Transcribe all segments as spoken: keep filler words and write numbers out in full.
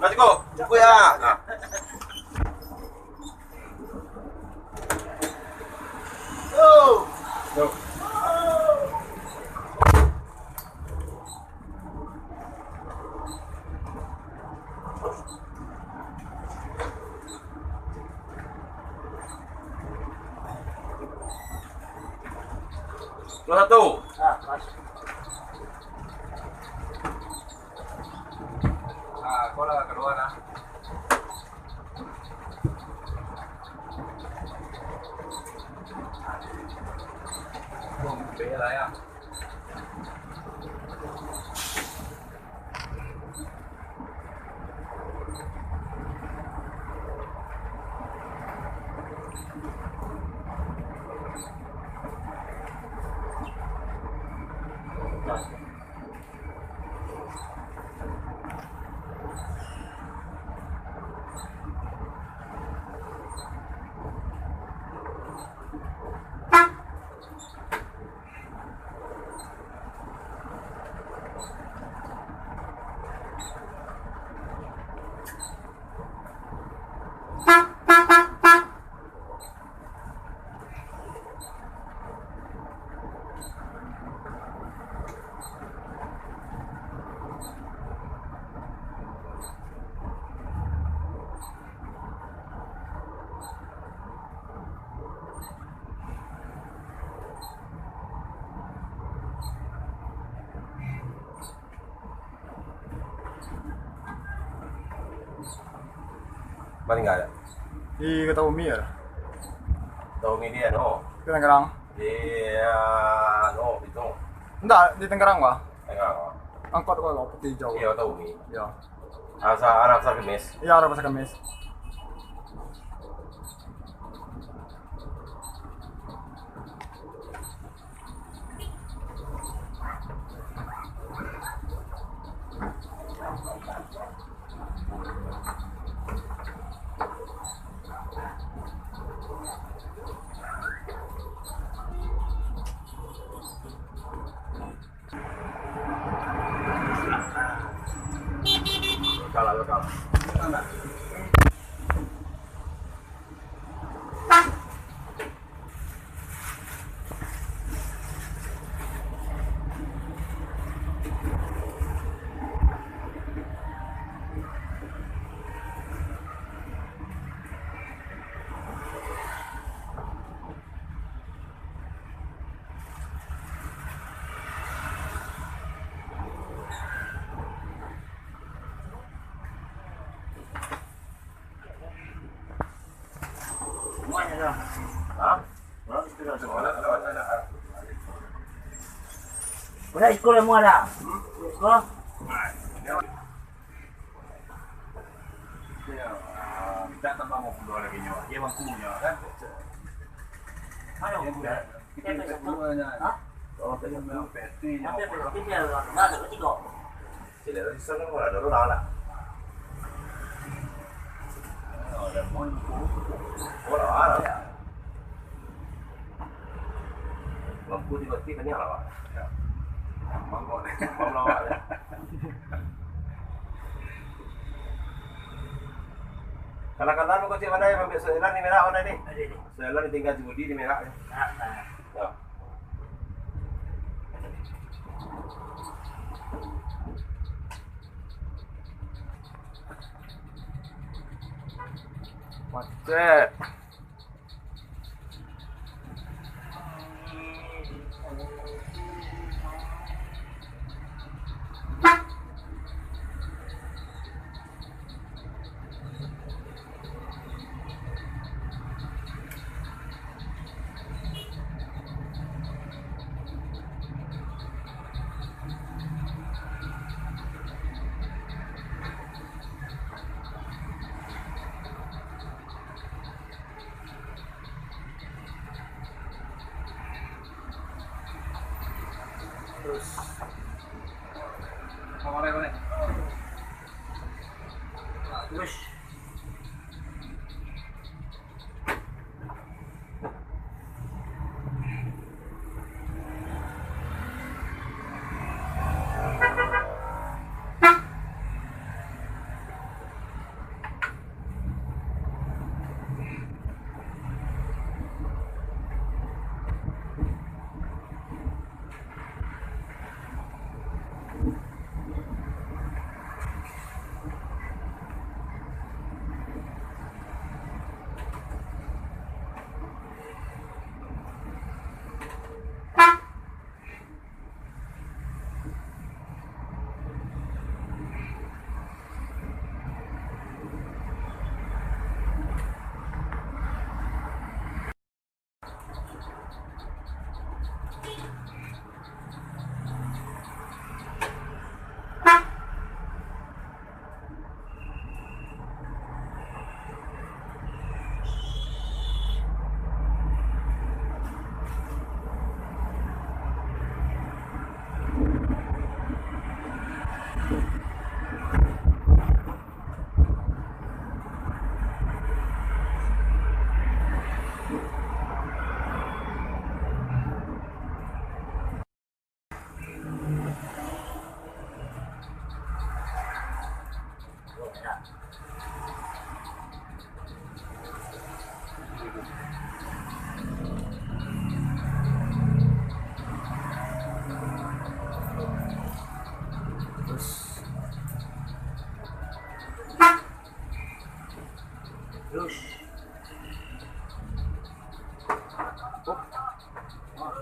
Patiko, jukui ah. Nah. Dua satu. Ah, kau lah kaluar lah. Bom, bela ya. Maningga? Di Kota Bumi ya. Kota Bumi di anu? Di Tangerang. Di, ah, anu, Bitung. Enggak, di Tangerang, Pak. Tangerang, Pak. Angkot, Pak, Peti Hijau. Iya, Kota Bumi. Iya. Asa, arah Pasar Kemis. Iya, arah Pasar Kemis. Udah sekolah semua dah. Sekolah. Minta tambah lima puluh lagi nyo. Dia mampu nyo kan. Mana udah? Kita tu satu. Hah? Kalau kita memang P T nyo. Hampir P T dia lah. Mana tu tiga? Sila tu sisa kan orang dulu lah lah. Oh, dah pun. Oh, lah lah. Mampu tiba-tiba ni lah, Pak. Ya. Mampu. Mampu lah, Pak. Kanak-kanak lu kecil mana yang ambil soalan ni merah mana ni? Ada ni. Soalan ni tinggal di Budi di merah ni. Nah, nah. Ya. Macet. Terus. Terus.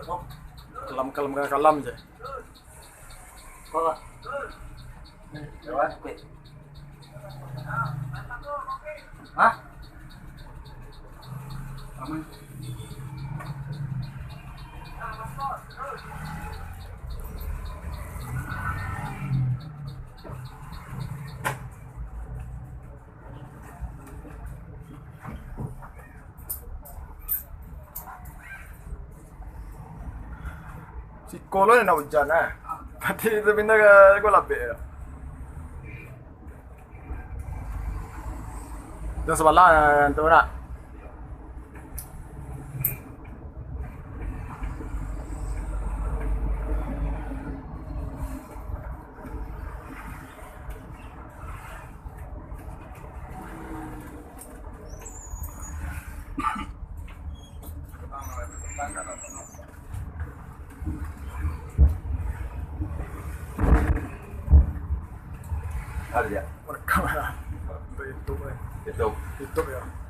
Kalam, kalam, kalam je. Apa? Lewat. Hah? Aman. Siko lo nak ujan, ah. Tadi tu pindah ka, ka labek. Dah sabalah, ah, tu nak. Ada dia? Rekam lah. Untuk YouTube, eh. YouTube. YouTube, ya.